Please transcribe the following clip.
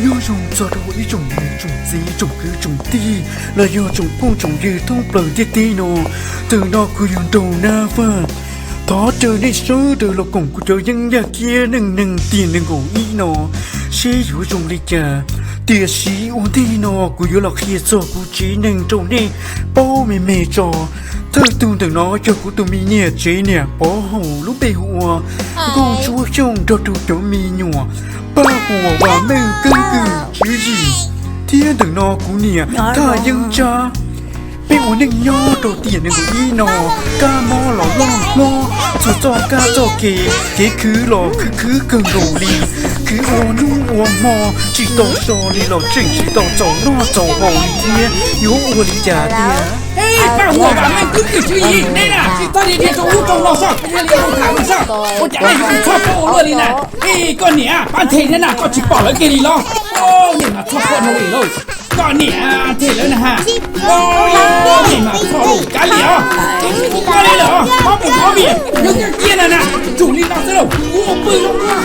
Nyob zoo txog rau ib tsoom niam tsoom txiv tsoom kwv tsoom tij los yog tsoom phooj tsoom ywg thoob plaws ntiaj teb no, ntawm no kuv yog Nraug Nab Vaj. Thov caw nej sawv daws los koom kuv cov yeeb yaj kiab neej neeg tiam nees nkaum ib no seb yuav zoo li cas. Tiam sis ua ntej no kuv yuav los qhia txog kuv tsev neeg rau nej paub me me tso. Thawj tug ntawm no yog kuv tus me niam tsev niam Pov Haum, lub npe hu ua Nkauj Ntsuab Xyooj, nrog rau cov me nyuam Paj Huam, Vam Meej, Keeb Kwm, Tswv Yim, thiab ntawm no kuv niam Thaj Yeeb Tsab. Peb ua neej nyob rau tiam nees nkaum ib no, kab mob los loj hlob, txhua txoj kab txoj kev, kev khwv los khwv khwv kawg nkaus li. Khwv ua hnub ua hmo tsis tau so li los tseem tsis tau txaus noj txaus haus li thiab, yuav ua li cas tiag? Paj Huam, Vam Meej, Keeb Kwm, Tswv Yim, nej na tsis txhob dhia dhia rau ub rau no soj, kuv thiaj li ua tham no soj. Ua cas nej yuav txhob paub ua luaj li na? Koj niam, pab nthe thiab na, koj tsis pom lawv kiag li los? Nej mas txhob paub no li lauj. Koj niam, nthe lawv na ha. Nej mas txhob lauj, kav liam os. Koj li lawm os, mob mus mob vias, yog kiag kiag na na, tsum li no xwb lauj, kuv ua pw zoo na.